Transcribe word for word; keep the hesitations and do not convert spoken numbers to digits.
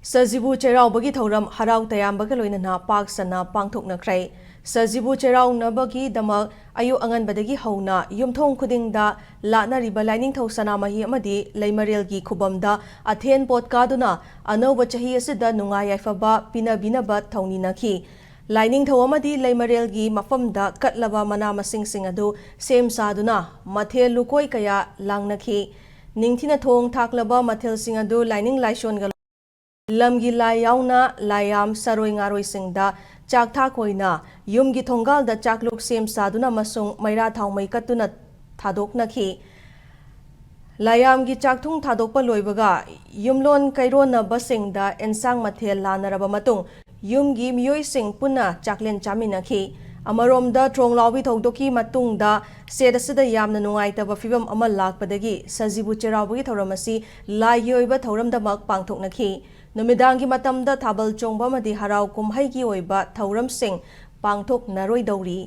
ꯁꯖꯤꯕꯨ ꯆꯩꯔꯥꯎꯕꯒꯤ ꯊꯧꯔꯝ ꯍꯔꯥꯎ ꯇꯌꯥꯝꯕꯒ ꯂꯣꯏꯅꯅ ꯄꯥꯛ ꯁꯟꯅ ꯄꯥꯡꯊꯣꯛꯅꯈ꯭ꯔꯦ꯫ ꯁꯖꯤꯕꯨ ꯆꯩꯔꯥꯎꯅꯕꯒꯤꯗꯃꯛ ꯑꯌꯨꯛ ꯑꯉꯟꯕꯗꯒꯤ ꯍꯧꯅ ꯌꯨꯝꯊꯣꯡ ꯈꯨꯗꯤꯡꯗ ꯂꯥꯠꯅꯔꯤꯕ ꯂꯥꯏꯅꯤꯡꯊꯧ ꯁꯅꯥꯃꯍꯤ ꯑꯃꯗꯤ ꯂꯩꯃꯔꯦꯜꯒꯤ ꯈꯨꯕꯝꯗ ꯑꯊꯦꯟ ꯄꯣꯠ ꯀꯥꯗꯨꯅ ꯑꯅꯧꯕ ꯆꯍꯤ ꯑꯁꯤꯗ ꯅꯨꯡꯉꯥꯏ ꯌꯥꯏꯐꯕ ꯄꯤꯅꯕꯤꯅꯕ ꯊꯧꯅꯤꯅꯈꯤ꯫ ꯂꯥꯏꯅꯤꯡꯊꯧ ꯑꯃꯗꯤ ꯂꯩꯃꯔꯦꯜꯒꯤ ꯃꯐꯝꯗ ꯀꯠꯂꯕ ꯃꯅꯥ ꯃꯁꯤꯡꯁꯤꯡ ꯑꯗꯨ ꯁꯦꯝ ꯁꯥꯗꯨꯅ ꯃꯊꯦꯜ ꯂꯨꯀꯣꯏ ꯀꯌꯥ ꯂꯥꯡꯅꯈꯤ꯫ ꯅꯤꯡꯊꯤꯅ ꯊꯣꯡ ꯊꯥꯛꯂꯕ ꯃꯊꯦꯜꯁꯤꯡ ꯑꯗꯨ ꯂꯥꯏꯅꯤꯡ ꯂꯥꯏꯁꯣꯟꯒ ꯂꯝꯒꯤ ꯂꯥꯏ ꯌꯥꯎꯅ ꯂꯥꯏꯌꯥꯝ ꯁꯔꯣꯏ ꯉꯥꯔꯣꯏꯁꯤꯡꯗ ꯆꯥꯛ ꯊꯥꯛ ꯑꯣꯏꯅ ꯌꯨꯝꯒꯤ ꯊꯣꯡꯒꯥꯜꯗ ꯆꯥꯛꯂꯨꯛ ꯁꯦꯝ ꯁꯥꯗꯨꯅ ꯑꯃꯁꯨꯡ ꯃꯩꯔꯥ ꯊꯥꯎꯃꯩ ꯀꯠꯇꯨꯅ ꯊꯥꯗꯣꯛꯅꯈꯤ꯫ ꯂꯥꯏꯌꯥꯝꯒꯤ ꯆꯥꯛꯊꯨꯡ ꯊꯥꯗꯣꯛꯄ ꯂꯣꯏꯕꯒ ꯌꯨꯝꯂꯣꯟ ꯀꯩꯔꯣꯟꯅꯕꯁꯤꯡꯗ ꯑꯦꯟꯁꯥꯡ ꯃꯊꯦꯜ ꯂꯥꯟꯅꯔꯕ ꯃꯇꯨꯡ ꯌꯨꯝꯒꯤ ꯃꯤꯑꯣꯏꯁꯤꯡ ꯄꯨꯟꯅ ꯆꯥꯛꯂꯦꯟ ꯆꯥꯃꯤꯟꯅꯈꯤ꯫ ꯑꯃꯔꯣꯝꯗ ꯊ꯭ꯔꯣꯡꯂꯥꯎꯕꯤ ꯊꯧꯗꯣꯛꯀꯤ ꯃꯇꯨꯡꯗ ꯁꯦꯠ ꯑꯁꯤꯗ ꯌꯥꯝꯅ ꯅꯨꯡꯉꯥꯏꯇꯕ ꯐꯤꯕꯝ ꯑꯃ ꯂꯥꯛꯄꯗꯒꯤ ꯁꯖꯤꯕꯨ ꯆꯩꯔꯥꯎꯕꯒꯤ ꯊꯧꯔꯝ ꯑꯁꯤ ꯂꯥꯏꯒꯤ ꯑꯣꯏꯕ ꯊꯧꯔꯝꯗꯃꯛ ꯄꯥꯡꯊꯣꯛꯅꯈꯤ꯫ ꯅꯨꯃꯤꯗꯥꯡꯒꯤ ꯃꯇꯝꯗ ꯊꯥꯕꯜ ꯆꯣꯡꯕ ꯑꯃꯗꯤ ꯍꯔꯥꯎ ꯀꯨꯝꯍꯩꯒꯤ ꯑꯣꯏꯕ ꯊꯧꯔꯝꯁꯤꯡ ꯄꯥꯡꯊꯣꯛꯅꯔꯣꯏꯗꯧꯔꯤ꯫